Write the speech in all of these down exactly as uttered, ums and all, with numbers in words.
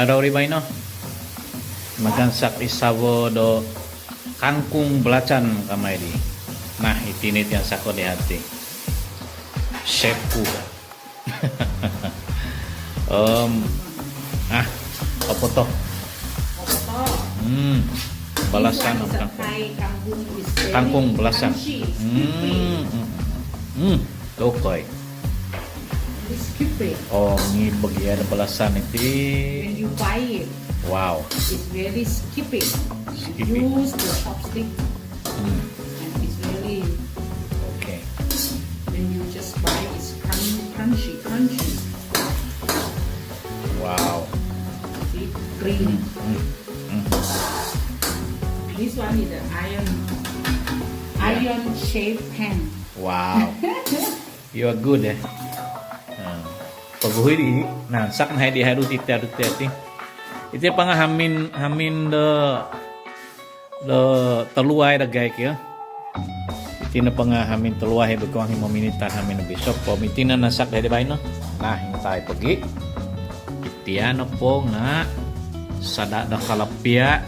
Tadau di baino, magansak i sawo do kangkung belacan kamai di. Nah, iti no it ansakon di hati. Chefku. Om, ah, opoto. Opoto. Hmm. Belacan om kangkung. Kangkung belacan. Hmm. Hmm. Tokoi. It's skippy. Oh, ngibag iya do belacan iti. When you buy it, wow, it's very skippy. Skippy. Use the chopstick. Hmm. And it's really, okay, when you just buy, it's crunchy, crunchy, crunchy. Wow. See? Green. Hmm. Hmm. This one is the iron, yeah, iron shape pan. Wow. You are good, eh. Poguhui di, nansak no hai di haru ti, haru ti. Iti pangahamin, hamin do, do toluai dagai kio. Iti no pangahamin toluai, lebih kurang himo minit hamin lebih sop. Iti no nansak di baino. Nah, intai pogi. Iti nopo nga sada do kalapia.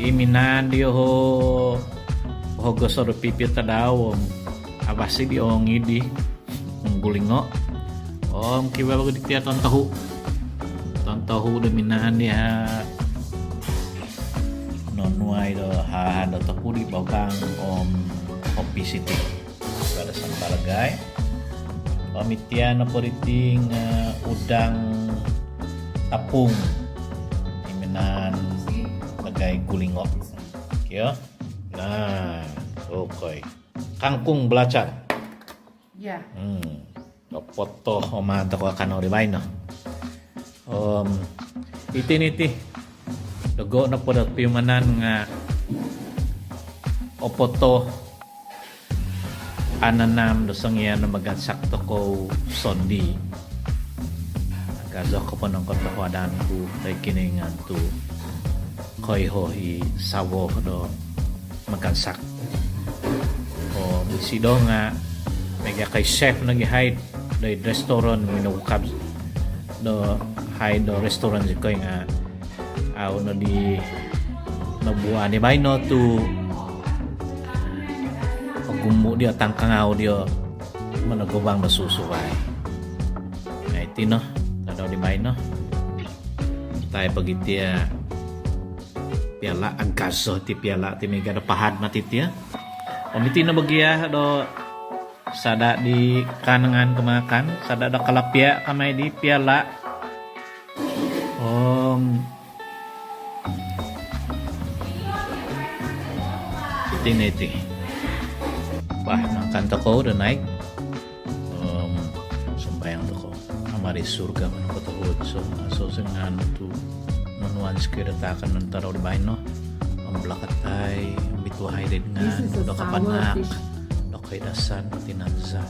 I minaan dioho hogoso do pipit tadau. Abasi di ongidi. Gulingo. Om kiwaa bagu ditia tontohu. Tontohu do minaan dia. Nonuai do hahad do topudi babang om kopi siti. Kada sambal dagai. Om itia nopo diti nga udang tapung. I minaan dagai gulingo. Kio. Nah, okay. Kangkung belacan. Ya. Hmm. Opoto om maan tokou kanou di baino. Om iti no iti. Dogo nopo do piumanan nga opoto ananam do songian do magansak tokou sondii. Agazo ko ponongkot do koadaan ku do i Kinoingan tu koiho i sawo do magansak. Om isido nga miaga ko i chef nogi hai do id restoran, minongukab do hai do restoran zikoi nga au nodi nobuan di baino tu ogumu dio tangkangau dio monogobang do susuvai. Nah, iti no tadau di baino. Intai pogi tia piala, agazo ti piala ti miaga do pahad mati tia. Om iti no bogia do sada di kanangan kemakan, sada do kalapia kamai di piala. Om iti no iti. Bah, makan tokou do naik. Om sumbayang tokou. Tama di surga, monongkotohuod, so, so singaan tu nonuan zikoi do taakanon tadau di baino. Om balakatai, om bituahai do id ngaan do kapanahak, do kaidasan, do tinanza.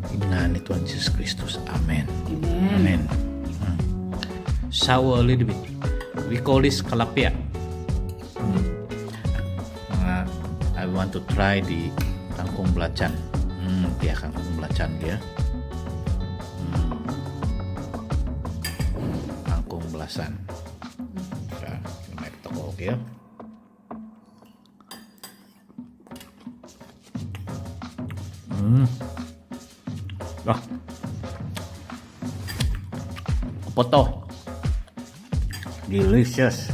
Id ngaan di Tuhan Jesus Kristus. Amen. Amen. Amen. Hmm. Sour a little bit. We call this kalapia. Hmm. Ah, I want to try the kangkung belacan. Hmm, tia kangkung belacan dia. Hmm. Kangkung belacan. Nah, mai tokou kio. Hmm. Wah. Apa tu? Delicious.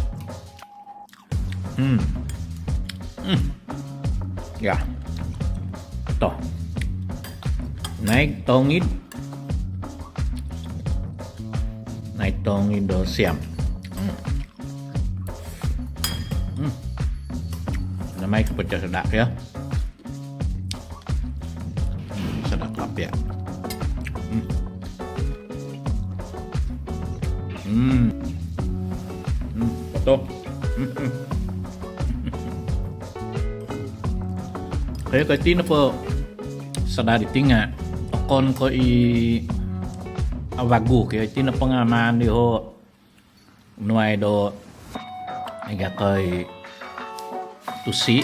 Hmm. Hmm. Ya. Tu. Naik tongid. Naik tongid do siam. Hmm. Hmm. Namai ko pecah sedak ya. Hmm, sedap tapi ya. Hmm. Hmm. Hmm, betul. Hmm. Kaya kati nopo sedap di tinga. Okon ko i awagu kaya kati nopo ngaman di ho. Nuai do miaga ko i tusi,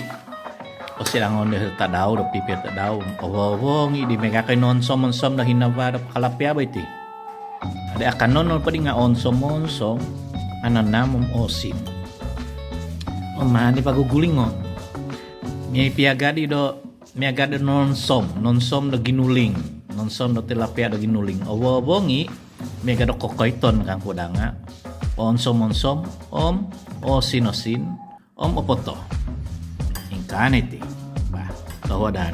osilangon do tadau, do pipit tadau, owongi di miaga ko i nonsom-onsom do hinava do kalapia bo iti. Adi akanon nopo di nga onsom-onsom, ananam om osin. Om maan di pagugulingon. Miaga di do, miaga do nonsom, nonsom do ginuling, nonsom do tilapia do ginuling. Owo-owo ngi miaga do kokoiton kangku danga. Onsom-onsom om osin-osin om opoto. Ingkaa no iti. Bah, tohuadan.